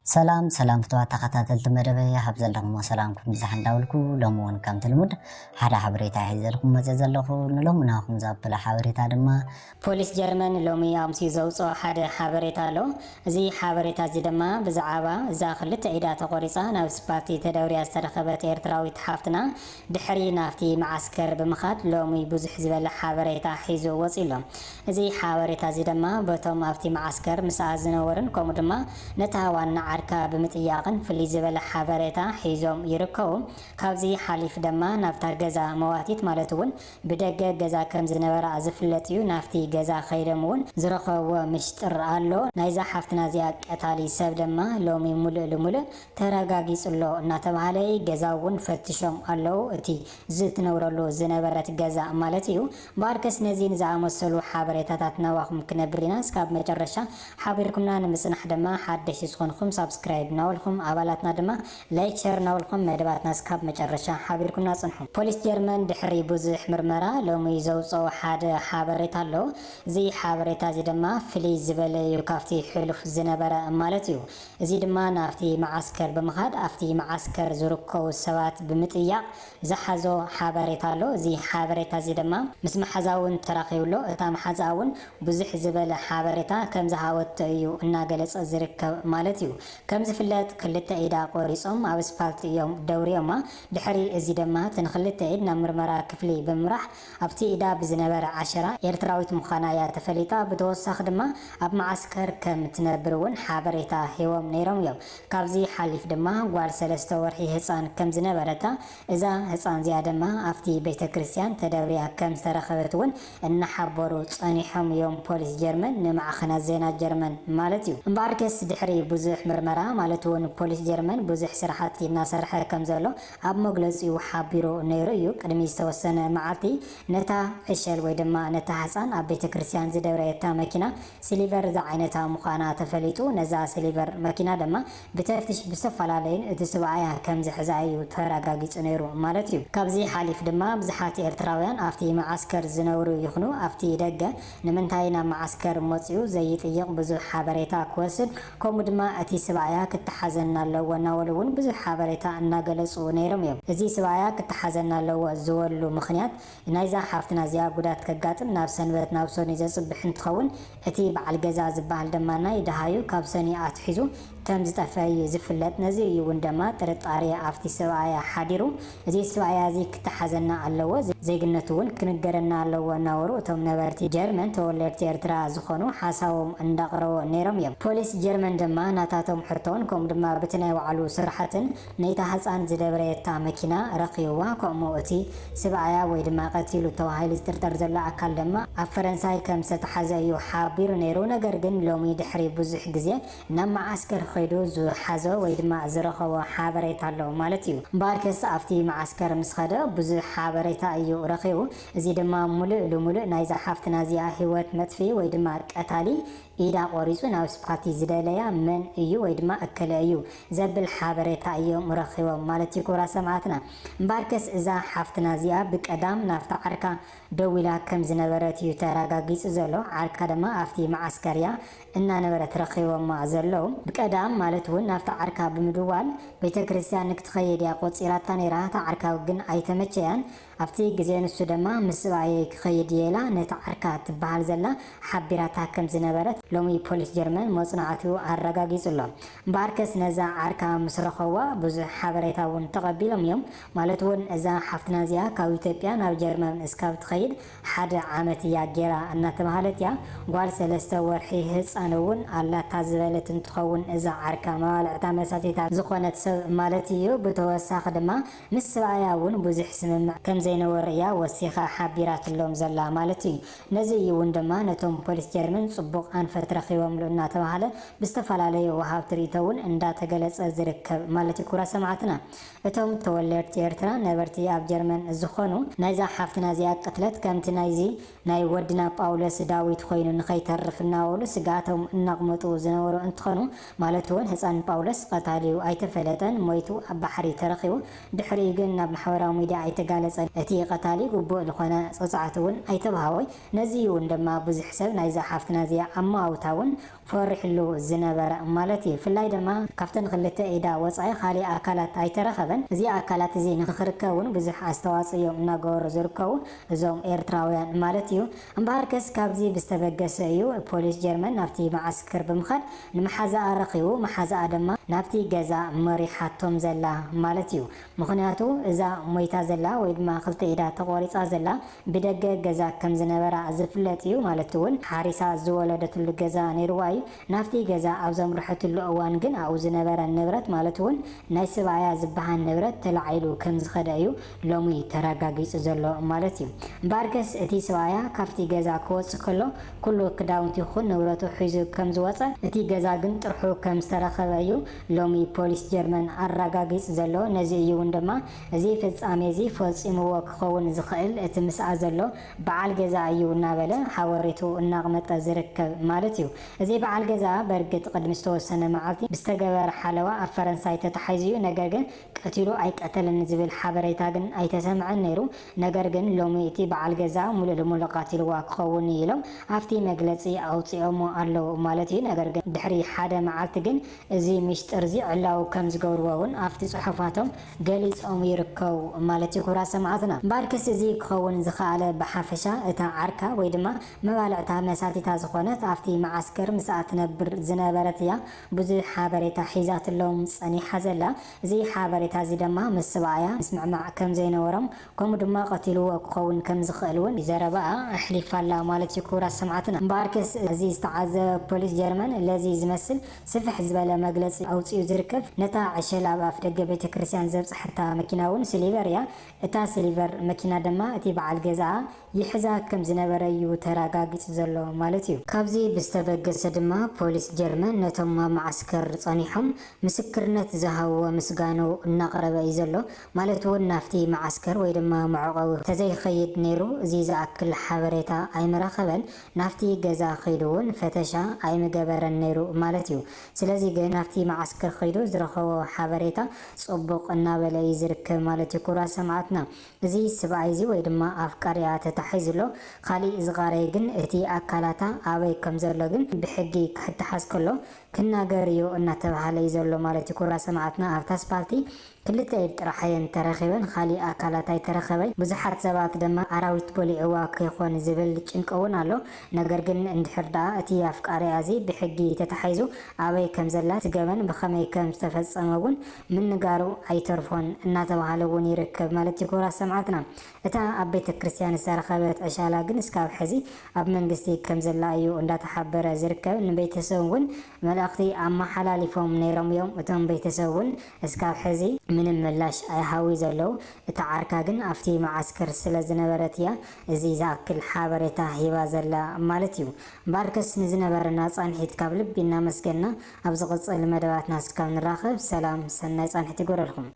ሰላም ሰላም ፍትዋት ተኸታተልቲ መደበይ፣ ኣብ ዘለኹሞ ሰላምኩም ይብዛሕ እንዳበልኩ፣ ሎሚ እውን ከምቲ ልሙድ ሓደ ሓበሬታ ሒዘልኩም መፅእ ዘለኹ። ንሎሚ ናኹም ዘብል ሓበሬታ ድማ፣ ፖሊስ ጀርመን ሎሚ ኣምስዩ ዘውፅኦ ሓደ ሓበሬታ ኣሎ። እዚ ሓበሬታ እዚ ድማ ብዛዕባ እዛ ክልተ ኢዳ ተቆሪፃ ናብ ስፓልቲ ተደውርያ ዝተረኸበት ኤርትራዊት ሓፍትና ድሕሪ ናብቲ መዓስከር ብምኻድ ሎሚ ብዙሕ ዝበለ ሓበሬታ ሒዙ ወፂኡ ኣሎ። እዚ ሓበሬታ እዚ ድማ በቶም ኣብቲ መዓስከር ምስኣ ዝነበሩን ከምኡ ድማ ነታ ዋና ዓርካ ብምጥያቕን ፍልይ ዝበለ ሓበሬታ ሒዞም ይርከቡ። ካብዚ ሓሊፍ ድማ ናብታ ገዛ መዋቲት ማለት እውን ብደገ ገዛ ከም ዝነበራ ዝፍለጥ እዩ። ናብቲ ገዛ ከይዶም እውን ዝረኸብዎ ምሽጥር ኣሎ። ናይዛ ሓፍትና እዚኣ ቀታሊ ሰብ ድማ ሎሚ ሙሉእ ልሙሉእ ተረጋጊጹ ኣሎ እናተባሃለ ገዛ እውን ፈትሾም ኣለዉ። እቲ ዝትነብረሉ ዝነበረት ገዛ ማለት እዩ። እምበኣርከስ ነዚን ዝኣመሰሉ ሓበሬታታት ናባኹም ክነብር ኢና። እስካብ መጨረሻ ሓቢርኩምና ንምጽናሕ ድማ ሓደሽቲ ዝኾንኩም ሳብስክራይብ እናበልኩም፣ ኣባላትና ድማ ላይክ፣ ሸር እናበልኩም መደባትና እስካብ መጨረሻ ሓቢርኩምና ጽንሑ። ፖሊስ ጀርመን ድሕሪ ብዙሕ ምርመራ ሎሚ ዘውፅኦ ሓደ ሓበሬታ ኣሎ። እዚ ሓበሬታ እዚ ድማ ፍልይ ዝበለ እዩ ካብቲ ሕሉፍ ዝነበረ ማለት እዩ። እዚ ድማ ናብቲ መዓስከር ብምኻድ ኣብቲ መዓስከር ዝርከቡ ሰባት ብምጥያቕ ዝሓዞ ሓበሬታ ኣሎ። እዚ ሓበሬታ እዚ ድማ ምስ መሓዛ እውን ተራኺቡ ኣሎ። እታ መሓዛ እውን ብዙሕ ዝበለ ሓበሬታ ከም ዝሃበቶ እዩ እናገለጸ ዝርከብ ማለት እዩ። ከም ዝፍለጥ ክልተ ኢዳ ቆሪጾም ኣብ ስፓልት እዮም ደውርዮማ። ድሕሪ እዚ ድማ እተን ክልተ ኢድ ናብ ምርመራ ክፍሊ ብምምራሕ ኣብቲ ኢዳ ብዝነበረ ዓሸራ ኤርትራዊት ምዃና እያ ተፈሊጣ። ብተወሳኺ ድማ ኣብ መዓስከር ከም ትነብር እውን ሓበሬታ ሂቦም ነይሮም እዮም። ካብዚ ሓሊፍ ድማ ጓል ሰለስተ ወርሒ ህፃን ከም ዝነበረታ፣ እዛ ህፃን እዚኣ ድማ ኣብቲ ቤተ ክርስቲያን ተደብርያ ከም ዝተረኸበት እውን እናሓበሩ ጸኒሖም እዮም ፖሊስ ጀርመን ንማዕኸናት ዜና ጀርመን ማለት እዩ። እምበኣርከስ ድሕሪ ብዙሕ ምርመራ ማለት እውን ፖሊስ ጀርመን ብዙሕ ስራሕቲ እናሰርሐ ከም ዘሎ ኣብ መግለጺኡ ሓቢሩ ነይሩ እዩ። ቅድሚ ዝተወሰነ መዓልቲ ነታ ዕሸል ወይ ድማ ነታ ህፃን ኣብ ቤተ ክርስቲያን ዝደብረየታ መኪና ሲሊቨር ዝዓይነታ ምዃና ተፈሊጡ። ነዛ ሲሊቨር መኪና ድማ ብተፍትሽ ብዝተፈላለዩን እቲ ስብኣያ ከም ዝሕዛ እዩ ተረጋጊጹ ነይሩ ማለት እዩ። ካብዚ ሓሊፍ ድማ ብዙሓት ኤርትራውያን ኣብቲ መዓስከር ዝነብሩ ይኹኑ ኣብቲ ደገ ንምንታይ ናብ መዓስከር መጺኡ ዘይጥይቕ ብዙሕ ሓበሬታ ክወስድ፣ ከምኡ ድማ እቲ ስብኣያ ክተሓዘና ኣለዎ እናበሉ እውን ብዙሕ ሓበሬታ እናገለጹ ነይሮም እዮም። እዚ ስብኣያ ክተሓዘና ኣለዎ ዝበሉ ምኽንያት ናይዛ ሓፍትና እዚኣ ጉዳት ከጋጥም ናብ ሰንበት ናብ ሰኑ ዘጽብሕ እንትኸውን፣ እቲ በዓል ገዛ ዝበሃል ድማ ናይ ደሃዩ ካብ ሰኒ ኣትሒዙ ከም ዝጠፍአ እዩ ዝፍለጥ። ነዚ እዩ እውን ድማ ጥርጣሬ ኣብቲ ሰብኣያ ሓዲሩ። እዚ ሰብኣያ እዚ ክተሓዘና ኣለዎ፣ ዜግነቱ እውን ክንገረና ኣለዎ እናበሉ እቶም ነበርቲ ጀርመን ተወለድቲ ኤርትራ ዝኾኑ ሓሳቦም እንዳቕረቡ ነይሮም እዮም። ፖሊስ ጀርመን ድማ ናታቶም ሕቶን ከምኡ ድማ ብቲ ናይ ባዕሉ ስራሓትን ነይታ ህፃን ዝደብረየታ መኪና ረኺብዋ። ከምኡ እቲ ስብኣያ ወይ ድማ ቀቲሉ ተባሂሉ ዝጥርጠር ዘሎ ኣካል ድማ ኣብ ፈረንሳይ ከም ዝተተሓዘ እዩ ሓቢሩ ነይሩ። ነገር ግን ሎሚ ድሕሪ ብዙሕ ግዜ ናብ መዓስከር ኸይዱ ዝሓዞ ወይ ድማ ዝረኸቦ ሓበሬታ ኣሎ ማለት እዩ። እምበኣርከስ ኣብቲ መዓስከር ምስ ኸደ ብዙሕ ሓበሬታ እዩ ረኺቡ። እዚ ድማ ሙሉእ ልሙሉእ ናይዛ ሓፍትና እዚኣ ህይወት መጥፊ ወይ ድማ ቀታሊ ኢዳ ቆሪጹ ናብ ስፓልቲ ዝደለያ መን እዩ ወይ ድማ እከለ እዩ ዘብል ሓበሬታ እዮም ረኺቦም ማለት እዩ። ክቡራት ሰማዕትና፣ እምበኣርከስ እዛ ሓፍትና እዚኣ ብቀዳም ናብታ ዓርካ ደዊላ ከም ዝነበረት እዩ ተረጋጊጹ ዘሎ። ዓርካ ድማ ኣብቲ መዓስከር እያ እናነበረት ረኺቦማ ዘለዉ። ብቀዳም ማለት እውን ናብታ ዓርካ ብምድዋል ቤተ ክርስቲያን ንክትኸይድ እያ ቆጺራታ ነይራ። እታ ዓርካ ግን ኣይተመቸያን። ኣብቲ ግዜ ንሱ ድማ ምስ ሰብኣየይ ክኸይድ እየ ኢላ ነታ ዓርካ ትበሃል ዘላ ሓቢራታ ከም ዝነበረት ሎሚ ፖሊስ ጀርመን መጽናዕትኡ ኣረጋጊጹ ኣሎ። እምበኣርከስ ነዛ ዓርካ ምስ ረኸብዋ ብዙሕ ሓበሬታ እውን ተቐቢሎም እዮም። ማለት እውን እዛ ሓፍትና እዚኣ ካብ ኢትዮጵያ ናብ ጀርመን እስካብ ትኸይድ ሓደ ዓመት እያ ጌራ እናተባህለት እያ። ጓል ሰለስተ ወርሒ ህፃን እውን ኣላታ ዝበለት እንትኸውን እዛ ዓርካ መባልዕታ መሳቲታ ዝኾነት ሰብ ማለት እዩ። ብተወሳኺ ድማ ምስ ሰብኣያ እውን ብዙሕ ስምምዕ ከም ዘይነበሩ እያ ወሲኻ ሓቢራትሎም ዘላ ማለት እዩ። ነዚ እዩ እውን ድማ ነቶም ፖሊስ ጀርመን ጽቡቕ ኣንፈት ረኺቦምሉ እናተባህለ ብዝተፈላለዩ ወሃብቲ ርእይቶ እውን እንዳተገለጸ ዝርከብ ማለት እዩ። ክቡራት ሰማዕትና፣ እቶም ተወለድቲ ኤርትራ ነበርቲ ኣብ ጀርመን ዝኾኑ ናይዛ ሓፍትና እዚኣ ቅትለት ከምቲ ናይዚ ናይ ወድና ጳውሎስ ዳዊት ኮይኑ ንኸይተርፍ እናበሉ ስግኣቶም እናቕመጡ ዝነበሩ እንትኾኑ፣ ማለት እውን ህፃን ጳውሎስ ቀታሊኡ ኣይተፈለጠን፣ ሞይቱ ኣብ ባሕሪ ተረኺቡ። ድሕሪኡ ግን ናብ ማሕበራዊ ሚድያ ኣይተጋለጸን። እቲ ቀታሊ ግቡእ ዝኾነ ጸጽዓት እውን ኣይተብሃወይ። ነዚ እውን ድማ ብዙሕ ሰብ ናይዛ ሓፍትና እዚኣ ኣማ ኣውታ እውን ፈሪሕሉ ዝነበረ ማለት እዩ። ብፍላይ ድማ ካብተን ክልተ ኢዳ ወፃኢ ካሊእ ኣካላት ኣይተረኸበን። እዚ ኣካላት እዚ ንክርከብ እውን ብዙሕ ኣስተዋፅኦ እዮም እናገበሩ ዝርከቡ እዞም ኤርትራውያን ማለት እዩ። እምበኣርከስ ካብዚ ብዝተበገሰ እዩ ፖሊስ ጀርመን ናብቲ መዓስከር ብምኻድ ንመሓዛኣ ረኺቡ፣ መሓዛኣ ድማ ናብቲ ገዛ መሪሓቶም ዘላ ማለት እዩ። ምኽንያቱ እዛ ሞይታ ዘላ ወይ ድማ ክልተ ኢዳ ተቖሪፃ ዘላ ብደገ ገዛ ከም ዝነበራ ዝፍለጥ እዩ። ማለት እውን ሓሪሳ ዝወለደትሉ ገዛ ነይርዋ እዩ። ናብቲ ገዛ ኣብ ዘምርሐትሉ እዋን ግን ኣብኡ ዝነበረ ንብረት ማለት እውን ናይ ስብኣያ ዝበሃል ንብረት ተላዒሉ ከም ዝኸደ እዩ ሎሚ ተረጋጊፁ ዘሎ ማለት እዩ። እምበኣርከስ እቲ ስብኣያ ካብቲ ገዛ ክወፅእ ከሎ ኩሉ ክዳውንቲ ይኹን ንብረቱ ሒዙ ከም ዝወፀ፣ እቲ ገዛ ግን ጥርሑ ከም ዝተረኸበ እዩ ሎሚ ፖሊስ ጀርመን ኣረጋጊፁ ዘሎ። ነዚ እዩ እውን ድማ እዚ ፍጻሜ እዚ ፈፂምዎ ክኸውን ዝኽእል እቲ ምስኣ ዘሎ በዓል ገዛ እዩ እናበለ ሓበሬቱ እናቕመጠ ዝርከብ ማለት እዩ። እዚ በዓል ገዛ በእርግጥ ቅድሚ ዝተወሰነ መዓልቲ ብዝተገበረ ሓለዋ ኣብ ፈረንሳይ ተታሒዙ እዩ። ነገር ግን ቀቲሉ ኣይቀተለን ዝብል ሓበሬታ ግን ኣይተሰምዐን ነይሩ። ነገር ግን ሎሚ እቲ በዓል ገዛ ሙሉእ ልሙሉእ ቀቲልዋ ክኸውን እዩ ኢሎም ኣብቲ መግለፂ ኣውፂኦሞ ኣለዉ ማለት እዩ። ነገር ግን ድሕሪ ሓደ መዓልቲ ግን እዚ ሚስጥር እዚ ዕላዊ ከም ዝገብርዎ እውን ኣብቲ ጽሑፋቶም ገሊጾም ይርከቡ ማለት እዩ። ክቡራት ሰማዕትና፣ እምበኣርከስ እዚ ክኸውን ዝኸኣለ ብሓፈሻ እታ ዓርካ ወይ ድማ መባልዕታ መሳቲታ ዝኾነት ኣብቲ መዓስከር ምስኣ ትነብር ዝነበረት እያ ብዙሕ ሓበሬታ ሒዛትሎም ጸኒሓ ዘላ። እዚ ሓበሬታ እዚ ድማ ምስ ስብኣያ ምስምዕማዕ ከም ዘይነበሮም፣ ከምኡ ድማ ቀቲልዎ ክኸውን ከም ዝኽእል እውን ዘረባኣ ኣሕሊፋ ኣላ ማለት እዩ። ክቡራት ሰማዕትና፣ እምበኣርከስ እዚ ዝተዓዘበ ፖሊስ ጀርመን ለዚ ዝመስል ስፍሕ ዝበለ መግለጺ ኣውጺኡ ዝርከብ፣ ነታ ዕሸል ኣብ ኣፍ ደገ ቤተ ክርስቲያን ዘብጽሐታ መኪና እውን ስሊቨር እያ። እታ ስሊቨር መኪና ድማ እቲ በዓል ገዛኣ ይሕዛ ከም ዝነበረ እዩ ተረጋጊጹ ዘሎ ማለት እዩ። ካብዚ ብዝተበገሰ ድማ ፖሊስ ጀርመን ነቶም ኣብ መዓስከር ጸኒሖም ምስክርነት ዝሃብዎ ምስጋኑ እናቕረበ እዩ ዘሎ። ማለት እውን ናብቲ መዓስከር ወይ ድማ መዕቆቢ ተዘይኸይድ ነይሩ እዚ ዝኣክል ሓበሬታ ኣይምረኸበን። ናብቲ ገዛ ከይዱ እውን ፈተሻ ኣይምገበረን ነይሩ ማለት እዩ። ስለዚ ግን ናብቲ መዓስከር ከይዱ ዝረኸቦ ሓበሬታ ጽቡቕ እናበለ እዩ ዝርከብ ማለት እዩ። ክቡራት ሰማዕትና፣ እዚ ስብኣይ እዚ ወይ ድማ ኣፍቃሪኣ ተታሒዙ ኣሎ። ካሊእ ዝቐረየ ግን እቲ ኣካላታ ኣበይ ከም ዘሎ ግን ብሕጊ ክሕተሓዝ ከሎ ክናገር እዩ እናተባሃለ እዩ ዘሎ ማለት እዩ። ክቡራት ሰማዕትና፣ ኣብታ ኣስፓልቲ ክልተ ኢድ ጥራሕ እየን ተረኺበን፣ ካሊእ ኣካላት ኣይተረኸበይ። ብዙሓት ሰባት ድማ ኣራዊት በሊዕዋ ከይኾን ዝብል ጭንቂ እውን ኣሎ። ነገር ግን እንድሕር ደኣ እቲ ኣፍቃሪኣ እዚ ብሕጊ ተታሒዙ ኣበይ ከም ዘላ፣ እቲ ገበን ብኸመይ ከም ዝተፈጸመ እውን ምንጋሩ ኣይተርፎን እናተባሃለ እውን ይርከብ ማለት እዩ። ክቡራት ሰማዕትና፣ እታ ኣብ ቤተ ክርስቲያን ዝተረኸበት ዕሻላ ግን እስካብ ሕዚ ኣብ መንግስቲ ከም ዘላ እዩ እንዳተሓበረ ዝርከብ። ንቤተሰብ እውን መልእኽቲ ኣመሓላሊፎም ነይሮም እዮም። እቶም ቤተሰብ እውን እስካብ ሕዚ ምንም ምላሽ ኣይሃዊ ዘለዉ። እታ ዓርካ ግን ኣብቲ መዓስከር ስለ ዝነበረት እያ እዚ ዝኣክል ሓበሬታ ሂባ ዘላ ማለት እዩ። እምበኣርከስ ንዝነበረና ጻንሒት ካብ ልቢ እናመስገና፣ ኣብ ዝቕጽል መደባትና እስካብ ንራኸብ ሰላም ሰናይ ጻንሒት ይግበረልኩም።